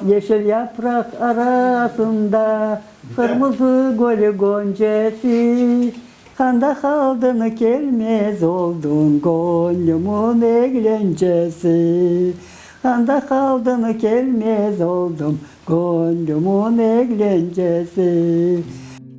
Yeşil yapraq arasında qırmızı gül goncesi, Qanda qaldıñ, kelmez oldıñ, göñlümiñ eglencesi? Qanda qaldıñ, kelmez oldıñ, göñlümiñ eglencesi?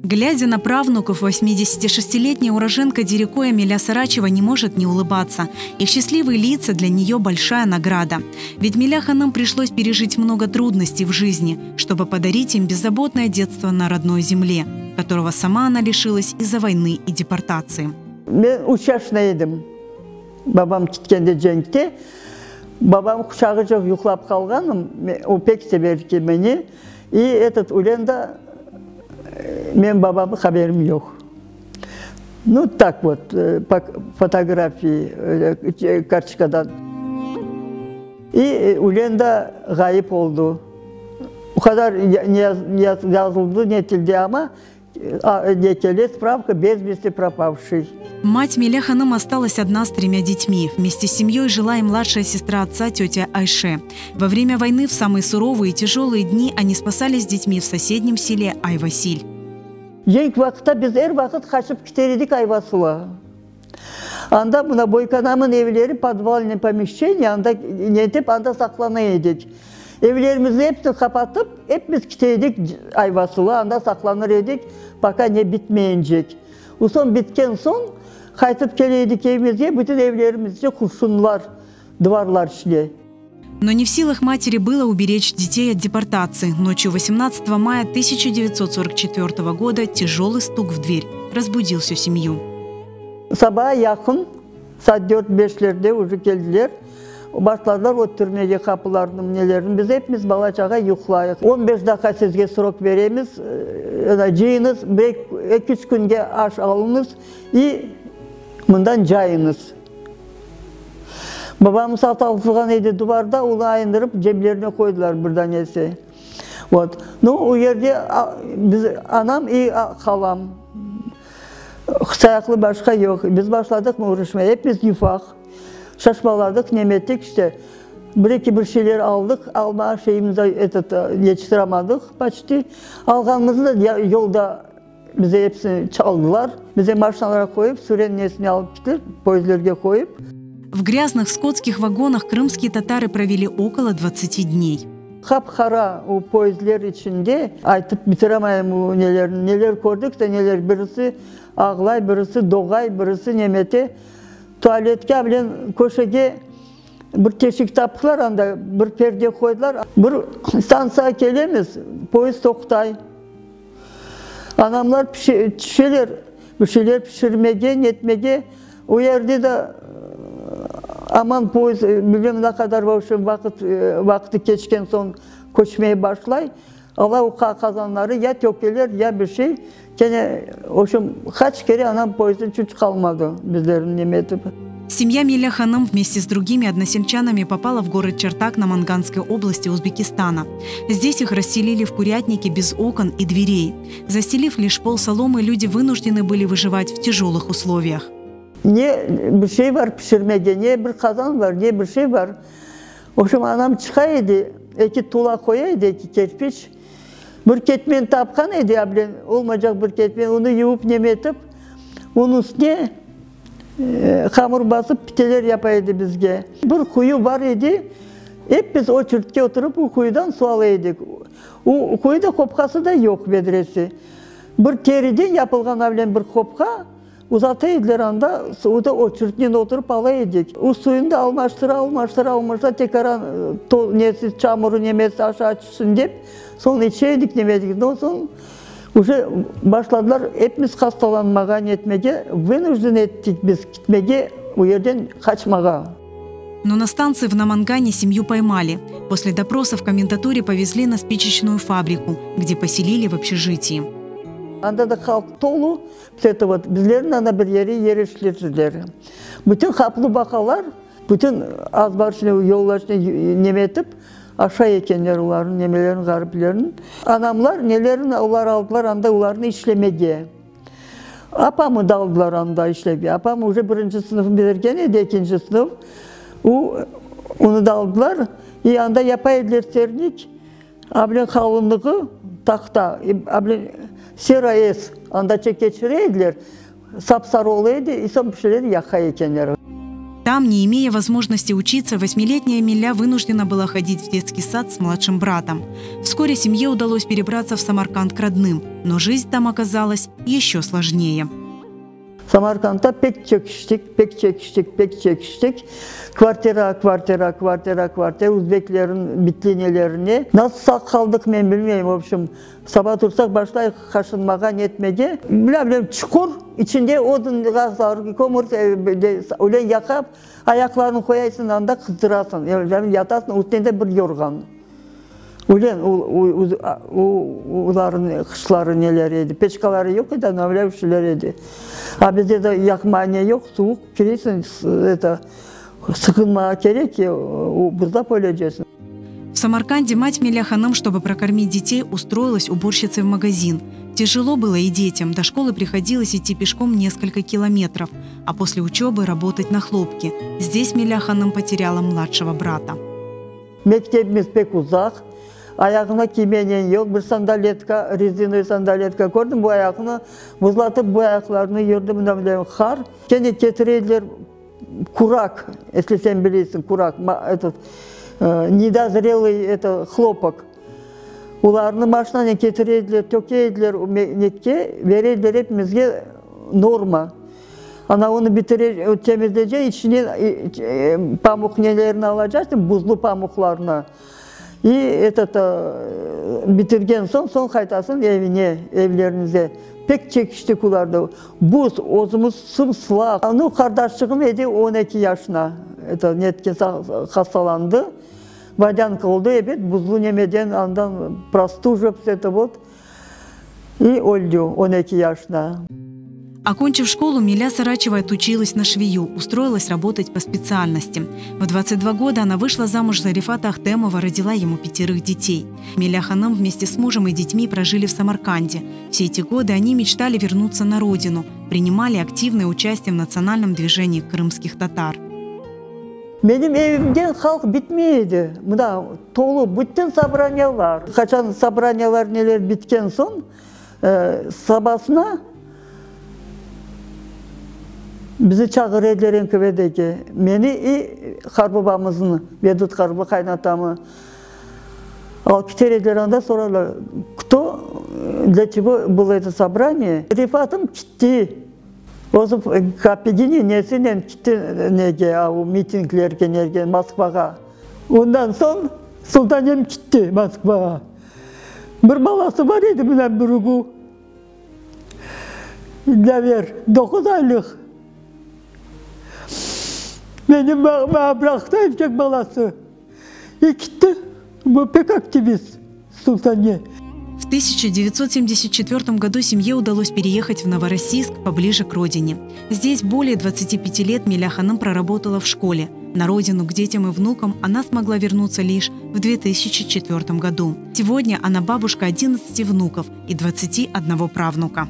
Глядя на правнуков, 86-летняя уроженка Дерекоя Миля Сарачева не может не улыбаться. Их счастливые лица для нее большая награда. Ведь Миля Ханам пришлось пережить много трудностей в жизни, чтобы подарить им беззаботное детство на родной земле, которого сама она лишилась из-за войны и депортации. Men üç yaşında edim. Babam ketkende cenkte, babam quçağı çoq yuqlap qalğanım, o pek sever ki meni, i etot ülenda men babamnıñ haberim yoq. Nu tak vot, po fotografiy, kartoçkadan. İ ülenda ğayıp oldı. O qadar yazıldı ne tilde, amma ne kele spravka bez vesti propavşiy. Мать Миля Ханым осталась одна с тремя детьми. Вместе с семьей жила и младшая сестра отца, тетя Айше. Во время войны в самые суровые и тяжелые дни они спасались с детьми в соседнем селе Айвасиль. Cenk vaqıtta biz er vaqıt qaçıp kiter edik Ayvasılğa. Anda mına boykanamın evleri podvalnıy pomeshçeniye, anda netip anda saqlana edik. Evlerimizni episini qapatıp, epimiz kite edik Ayvasılğa, anda saqlanır edik, poka ne bitmeyencek. O soñ bitken soñ qaytıp kele edik evimizge, bütün evlerimizde qurşunlar, dıvarlar içinde. Но не в силах матери было уберечь детей от депортации. Ночью 18 мая 1944 года тяжелый стук в дверь разбудил всю семью. Saba yaqın, saat dört beşlerde uje keldiler. Başladılar öttürmege qapılarnı, nelerini. Biz epimiz bala-çağa yuqlayıq. 15 daqqa sizge srok beremiz, cıyıñız, bir eki-üç künge aş alıñız i mından cayıñız. Babam sat asılğan edi duvarda, onı ayındırıp ceblerine qoydılar bir danesi. Vot. Nu, o yerde biz, anam i halam, sayaqlı başqa yoq. Biz başladıq uruşmağa, epimiz yufaq. Şaşmaladıq, nemettik işte. Bir-eki bir şeyler aldıq, alma şeyimiz etot yetiştiramadıq poçti. Alğanımıznı da yolda bize episini çaldılar. Bize maşinalara qoyıp, Süren nesine alıp kettiler, poyezdlerge qoyıp. В грязных скотских вагонах крымские татары провели около 20 дней. Qap-qara o poyezdler içinde aytıp bitiramayım o nelerni, neler kördik de neler, birisi ağlay, birisi doğay, birisi nemete. Tualetke bilen köşege bir teşik taptılar anda, bir perde qoydılar. Bir stantsiyağa kelemiz, poyezd toqtay. Anamlar tüşeler, bir şeyler pişirmege, netmege. O yerde de aman poyezd bilmem ne qadar v obşem vaqıt, vaqtı keçken soñ köçmeye başlay. Ala o qazanları ya tökeler, ya bir şey. Kene, v obşem, qaç kere anam poyezdden çüç qalmadı bizlerni nemetip. Семья Миля Ханым вместе с другими односельчанами попала в город Чертак Наманганской области Узбекистана. Здесь их расселили в курятнике без окон и дверей. Застелив лишь пол соломы, люди вынуждены были выживать в тяжелых условиях. Ne bir şey bar pişirmege, ne bir qazan bar, ne bir şey bar. V obşem, anam çıqa edi, eki tula qoya edi, eki kerpiç. Bir ketmen tapqan edi, abilen olmaycaq bir ketmen, onı yuvıp nemetip, onıñ üstüne hamur basıp piteler yapa edi bizge. Bir quyu bar edi, ep biz oçerdke oturıp o quyudan su ala edik. O quyuda qopqası da yoq, vedresi. Bir teriden yapılğan abilen bir qopqa, uzata ediler anda, o da oçerdnen oturıp ala edik. O suyunı da almaştıra, almaştıra, almaştıra, tekaran nesi, çamurı nemesi aşağı tüşsün dep, soñ içe edik, neme edik. Soñ uje başladılar epimiz hastalanmağa, netmege, vınujden ettik biz kitmege, o yerden qaçmağa. Но на станции в Намангане семью поймали. После допроса в комендатуре повезли на спичечную фабрику, где поселили в общежитии. Anda da halq tolu, это вот bizlerni anda bir yere yerleştirdiler. Bütün qaplı baqalar, bütün azbar içine, yollar içine nemetip, aşay ekenler olarnıñ nemelerin, ğariplerin. Anamlar nelerin olar aldılar anda olarnı işlemege. Apamı da aldılar anda işlege. Apam uje birinci sınıfnı bitirgen edi, ekinci sınıf. O, onı da aldılar. I anda yapa ediler sernik. Ablen qalınlığı tahta, ablen sera es, andaça keçire ediler, sap-sarı ola edi, i soñ pişire edi, yaqa ekenler. Там, не имея возможности учиться, восьмилетняя Миля вынуждена была ходить в детский сад с младшим братом. Вскоре семье удалось перебраться в Самарканд к родным, но жизнь там оказалась еще сложнее. Samarkandda pek çekiştik, pek çekiştik, pek çekiştik. Kvartira, kvartira, kvartira, kvartira, uzbeklerniñ bitli nelerine. Nasıl sağ qaldıq men bilmeyim, v obşem, saba tursaq başlayıq qaşınmağa, netmege. Bilâ bilem, çuqur, içinde odun, kömür, öyle yaqap, ayaqlarını qoyaysıñ anda qızdırasıñ, yatasıñ, üstüñde bir yorğan. Öyle olarnıñ qışları neler edi, peçkaları yoq edi, ana öyle bir şeyler edi. A bizde de yaqma ne yoq, suvuq kiresiñ, eto, sıqınmağa kerek, buzlap ölecesin. В Самарканде мать Миля Ханım, чтобы прокормить детей, устроилась уборщицей в магазин. Тяжело было и детям. До школы приходилось идти пешком несколько километров, а после учебы работать на хлопке. Здесь Миля Ханım потеряла младшего брата. Mektebimiz pek uzaq, ayağına kiymenen yoq, bir sandaletka, rezinovoy sandaletka kördim, bu ayaqnı buzlatıp, bu ayaqlarını yürdi, mında mında qar. Kene ketire ediler kurak, esli sen bilesiñ, kurak, etot, nedozrelый eto hlopok. Olarnı maşinanen ketire ediler, töke ediler netke, bere ediler epimizge norma. Ana onı bitire, temizleycek, içine pamuq nelerini alacaqsıñ, buzlu pamuqlarnı. İ etot, bitirgen soñ, soñ qaytasıñ evine, evlerinize. Pek çekiştik olardı. Buz, özümiz sım-sılaq. Nu, qardaşçığım edi 12 yaşına, eto, netken hastalandı. Vodânka oldı, ebet, buzlu nemeden, andan prostужа, vse eto vot. İ öldi 12 yaşına. Окончив школу, Миля Сарачева отучилась на швею, устроилась работать по специальности. В 22 года она вышла замуж за Рифата Ахтемова, родила ему пятерых детей. Миля Ханım вместе с мужем и детьми прожили в Самарканде. Все эти годы они мечтали вернуться на родину, принимали активное участие в национальном движении крымских татар. Menim evimden halq bitmey edi. Mına tolu bütün sobraniyalar. Qaçan sobraniyalar neler bitken soñ, sabasına bizi çağıra ediler NKVDge. Meni i qarbabamıznı, Vedut qarba qaynatamı alıp kiter ediler anda, sorarlar, Кто, для чего было это sobrание? Refatım kitti. Özü Kapigini nesinen kitti nege, a o mitinglerge, nege, Moskvağa. Ondan soñ Sultanem kitti Moskvağa. Bir balası bar edi, mına bir ugu Dlâver, doquz aylıq. Meni maña bıraqtı erkek balası. İ kitti. Bu pek aktivist Sultane. В 1974 году семье удалось переехать в Новороссийск поближе к родине. Здесь более 25 лет Миля Ханım проработала в школе. На родину к детям и внукам она смогла вернуться лишь в 2004 году. Сегодня она бабушка 11 внуков и 21 правнука.